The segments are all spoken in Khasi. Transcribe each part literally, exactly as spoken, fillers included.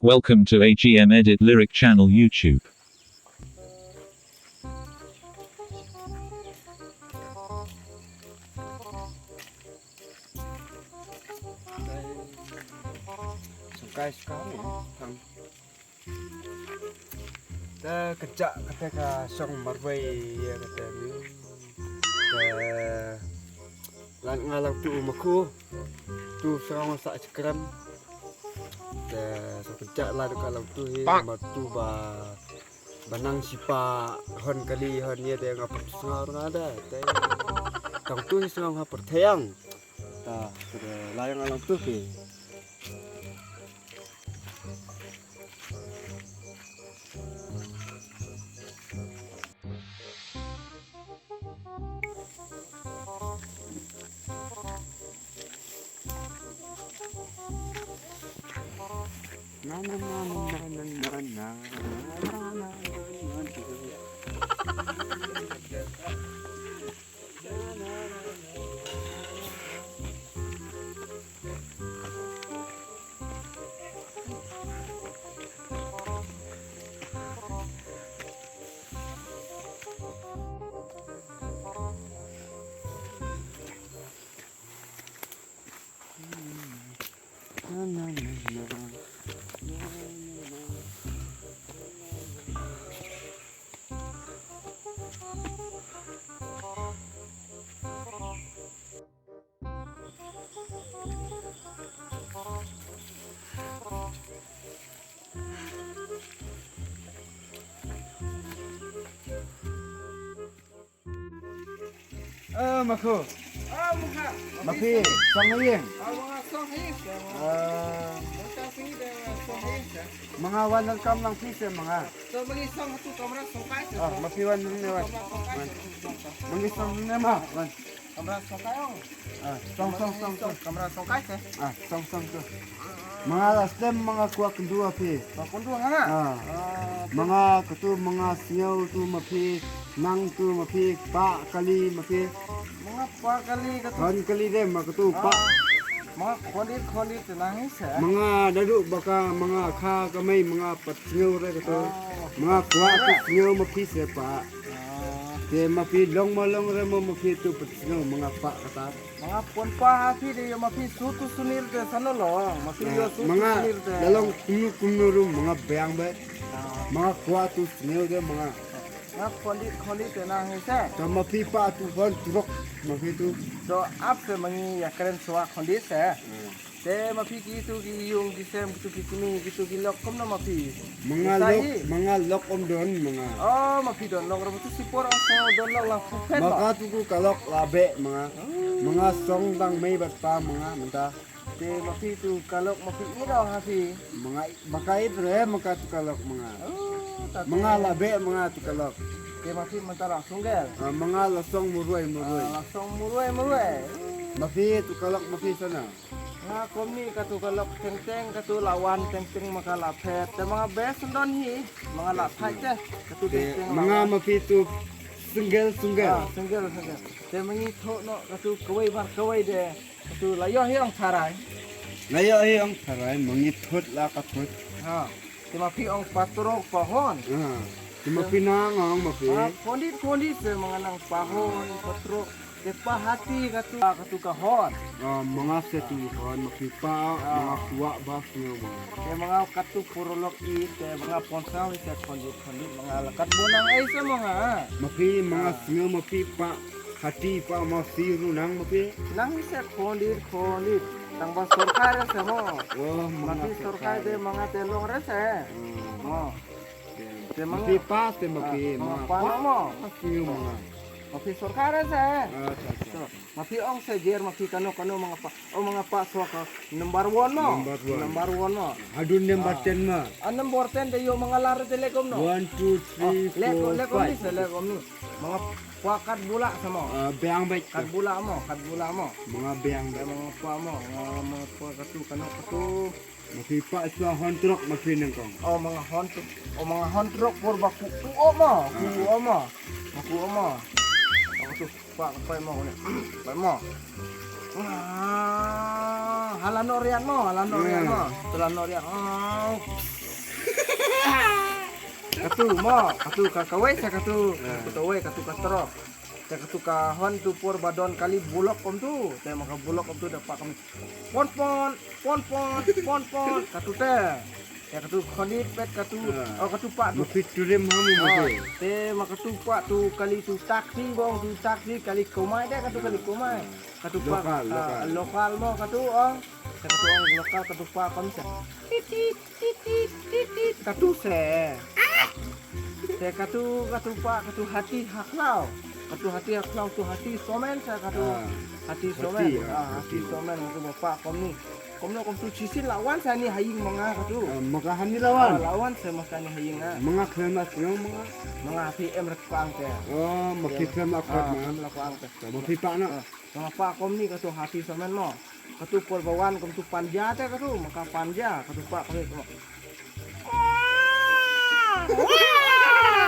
Welcome to A G M Edit Lyric Channel YouTube. Sngewkai sngewkai ne. Te ka jak kata ka shong marwei ïa kata ni. Te lada nga lang tu ma khu tu shong sa chakram. Te sa ka jak la ka lang tu hi ma tu ba ba nang sipa hon kali hon ïa de nga put sngaw nga da. Te tang tu hi sngaw ha pyrthei. Ta te la ïa nga lang tu ki. Eh, ma khu. Ah, ma khu. Ma phi song ha ïing? Ah, ma nga song ha ïing. Ah. Ma nga song ha ïing, ma nga song ha ïing. Ma nga wan nang kam lang phi se ma nga. To ma ngi song ha tu kamra song kai se. Ah, ma phi wan ne wan. Kamra song kai se. Ma ngi song ne ma wan. Kamra song kai ong. Ah, song song song song. Kamra song kai se. Ah, song song song. Ma nga la slem ma nga kwah kynduh ha phi. Kwah kynduh ha nga? Ah. Ah, ma nga katu ma nga sngew tu ma phi nang tu ma phi pah kali ma phi. Ma nga pah kali katu. Khon kali de ma katu pah. Ah. Ma nga khondit khondit te nang hi se. Ma nga naduh ba ka ma nga kha ka mei ma nga pat sngew re katu. Ah. Ma nga kwah tu sngew ma phi se pah. Ah. Te ma phi long ma long re ma ma phi tu pat sngew ma nga pah kata. Ma nga pon pah ha phi de ïa ma phi sutu sunir te sano long. Ma phi ïa sutu sunir te. La long kumno kumno ruh ma nga biang bad. Ah. Ma nga kwah tu sngew de ma nga. Nga khondit khondit te nang hi se. Ta ma phi pah tu hon trok ma phi tu. To ap se ma ngi ïa kren swa khondit se. Hmm. Te ma phi kitu ki ïung ki sem kitu ki kmie kitu ki lok kumno ma phi? Ma nga lok, ma nga lok ym don ma nga. Oh, ma phi don lok ruh tu sipor ong song don lok la phet ma. Ma ka tu ku ka lok la beh ma nga. Oh. Ma nga song dang mei bad pa ma nga mynta. Te ma phi tu ka lok ma phi ïeit ha phi? Ma nga ba ka ïeit re ma ka tu ka lok ma nga. Oh, ma nga la beh ma nga tu ka lok. Te ma phi mynta la song gel. Ah, ma nga la song murwei murwei. Ah, la song murwei murwei. Ma phi tu ka lok ma phi sana. Nga kumne katu ka lok teng teng katu la wan teng teng ma ka la phet. Te ma nga beh sngewdon hi ma nga la thait te katu teng teng la wan. Ma nga ma phi tu single single. Ah, single single. Te ma ngi thoh noh katu kawei bar kawei de katu la ïoh hi ong tharai. La ïoh hi ong tharai ma ngi thut la ka thut. Ha. Te ma phi ong patrok pahon. Ah. Te ma phi nang ong ma phi. Ah, khondit khondit se ma nga nang pahon patrok. Te pahati katu katu ka hon. Ah, ma nga se tu hon ma phi pah ma nga kwah ba sngew ma. Te ma nga katu purolok i te ma nga pon sa wi se khondit khondit ma nga la kat bo nang ai se ma nga. Ma phi ma nga sngew ma phi pah hati pah ma phi ruh nang ma phi. Nang se khondit khondit. Tang ba sorkar se mo. Oh, ma phi sorkar de ma nga te long re se. Hmm. Mo. Te ma phi pah te ma phi ma pah mo. Pah sngew ma nga. Ma phi sorkar se. Acha acha. Ma phi ong se jer ma phi kano kano ma nga pah. Oh ma nga pah so ka number one mo. Number one. Number one mo. Hadun number ten ma. Ah, number ten de ïoh ma nga lar de lekom no. One two three four five. Lekom ni se lekom ni. Ma nga pah kat bula samo. Ah, biang bek. Kat bula mo, kat bula mo. Ma nga biang bek. Ma nga pah mo, ma nga pah katu kano katu. Ma phi pah shuwa hon trok ma phi nyngkong. Oh ma nga hon trok. Oh ma nga hon trok por ba ku u o ma. Ku u o ma. Ma ku u o ma. Aku tu pah ka pai ma ne. Pai ma. Ah, Ala noh riat mo, ala noh riat mo. Te la noh riat. Oh. Katu mo, katu ka kawei sa katu. Katu kawei, katu ka trok. Te katu ka hon tu por ba don kali bulok kumtu. Te ma ka bulok kumtu da pah kum. Pon pon, pon pon, pon pon. Katu te. Te katu khondit pet katu. Oh, katu pah tu. Mapit turim hamu mapit. Te ma katu pah tu kali tu taksi bong tu taksi kali kumai de katu kali kumai. Katu pah lokal, ah, lokal. Lokal mo katu, oh. Katu, oh, lokal katu pah kum sa. Tit tit tit tit tit tit. Katu se. Te katu, katu pah katu hati ha khlaw. Katu hati ha khlaw tu hati somen sa katu. Ah. Hati somen. Hati, ah, ah, hati somen katu pah kum ni. Kumno kumtu shisien la wan sa ni ha ïing ma nga katu. Ah, ma ka hani la wan. Ah, la wan sa ma kane ha ïing ah. Ma nga khlem la sngewbha ma nga. Ma nga phi em rek pang te. Oh, ma phi khlem la khot ma nga. Khlem la pang te. Ma phi pah na. Ah, ma pah kum ni katu hati somen mo. Katu por ba wan kumtu panja te katu, ma ka panja, katu pah katu.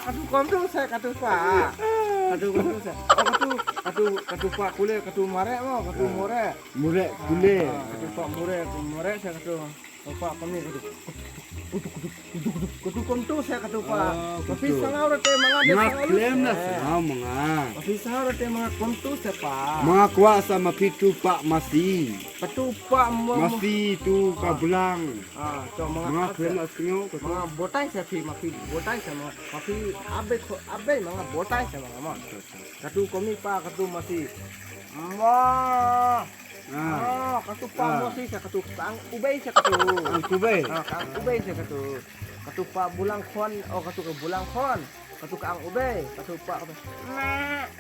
Katu kumtu se katu pah. Katu kumtu se. Oh, katu, katu, katu pah kule, katu mare mo, katu mure. Mure, kule. Ah, katu pah mure, katu mure se katu. Pah kane katu. Katu kumtu se katu pah. Ah, ma phi kumtu. Sngewbha rete ma nga. Ma nga khlem la sngewbha ma nga. Ma phi sngewbha rete ma nga kumtu se pah. Ma nga kwah sa ma phi tu pah masi. Katu pah mo. Masi tu ka blang. Ah, to ma nga. Ma nga khlem la sngewbha katu. Ma nga botai se phi, ma phi botai se ma nga. Ma phi abe ko, abe ma nga botai se ma nga ma. Katu kumi pah katu masi. Ma. Ah. Ah, katu pah masi sa katu kang ubei sa katu. Kang ubei. Ah, kang ubei sa katu. Katu pah bulang khon, oh katu ka bulang khon. Katu kang ubei, katu pah katu. Mak.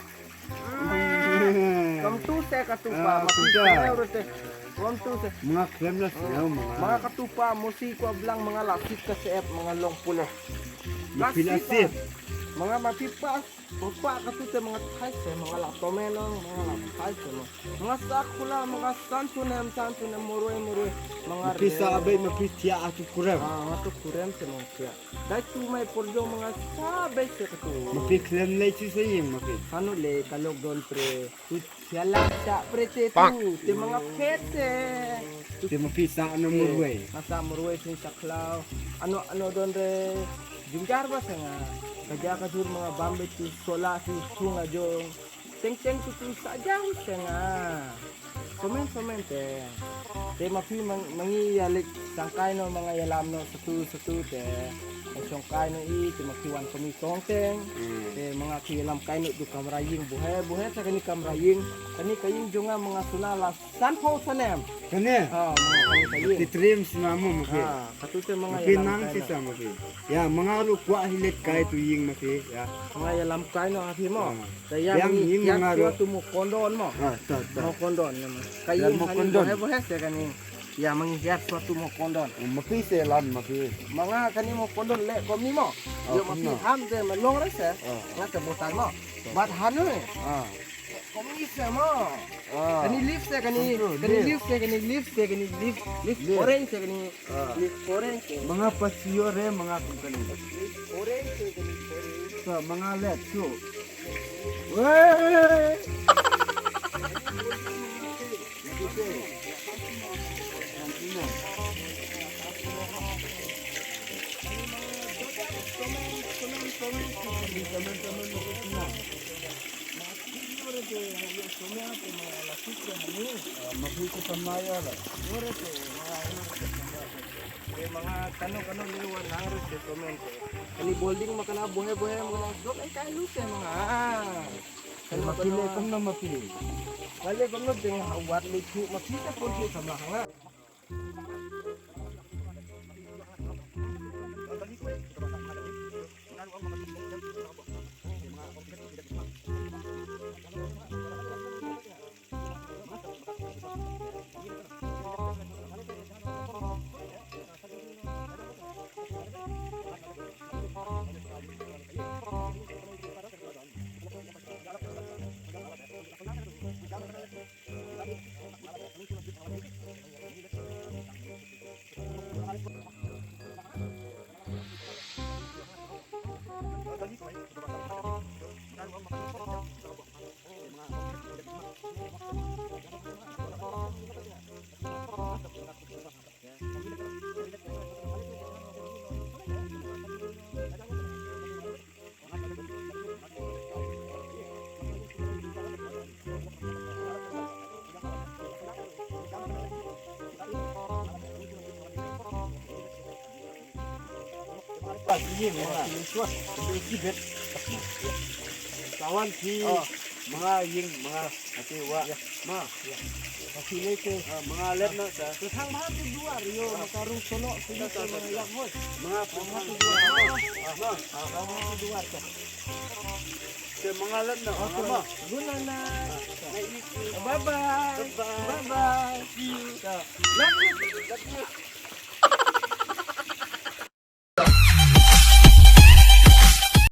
Mak. Kumtu se katu pah, ah, masi kumtu. Katu se. Kumtu se. Ma nga khlem la sngewbha ma nga. Ma nga katu pah masi kwah blang ma nga la sit ka sep ma nga long pule. Ma phi la sit. Ma nga ma phi pah. Pah katu te ma nga thai se, ma nga la tomen, ma nga la thai se ma. Ma nga sa khula, ma nga san tunem, san tunem, moroi, moroi. Ma nga pisa re. Abe ma pisa atu kurem. Ah, ma tu kurem se ma pisa. Dai tu mai porjo ma nga sa be se katu. Ma pi khlem lei si se ïing ma pi. Hanu le ka lok don pre. Tu siala sa pre te tu. Te ma nga phet se. Te ma pisa ano moroi. Ma sa moroi sin sa khlaw. Ano, ano don re. Jingjar ba sanga, ka ja ka jur ma nga bam bit tu sola tu sunga jong. Teng teng tu tu sa jang sanga. Somen somen te. Te ma phi mang, mangi ya lek sangkai no ma nga ya lam no satu satu te. Sangkai no i te ma phi wan kami song teng. Hmm. Te ma nga phi lam kai no du kamra ïing buhe buhe sa kani kamra ïing. Kani ka ïing jong nga ma nga suna la San phew snem. Kane? Ha, ma nga kane ka ïing. Ki trim sna mo ma phi. Ha, katu te ma nga ïalam kai no. Ma phi nang ki sa ma phi. Ya, ma nga ruh kwah hi leit kai tu ïing ma phi. Ya. Ma nga ïalam kai no ha phi mo. Ha. Te ya ma ngi ïing ma nga ruh. Hiar suatu mo kondon mo. Ha, ta, ta. Mo kondon ne ma. Ka ïing mo kondon. Bohe bohe se kane. Ya ma ngi hiar suatu mo kondon. Ma phi se lan ma phi. Ma nga kane mo kondon le komi mo. Yo ma phi ham te ma long re se. Nga te botai mo. Bat hanu. Ha. Komi se mo. Ah. Kani leaf se kani, kani leaf se kani, leaf se kani, leaf, leaf orange se kani. Ah. Leaf orange se. Ma nga pasio re ma nga kum kani. Leaf orange se kani, orange. Sa ma nga let su. Weh. Kani bolding ma kana bohe bohe ma kana dok ai kai lu se ma nga. Kani ma pile kam na ma pile. Kale kam na ding wat le chu ma pile pon chu sama nga. Wan ïing ma nga. Wan ïing ma nga. Ka wan phi ma nga ïing ma nga. Hati wa. Ma. Phi lei te. Ma nga leit noh ta. Te thang bha tu duar ïo ma ka rung solo phi lei te ma nga ïap hoi. Ma nga phi bha tu duar. Ma. Ma. Ma bha tu duar ta. Te ma nga leit noh. Ma. Good night. Bye bye. Bye bye. See you. Love you. Love you.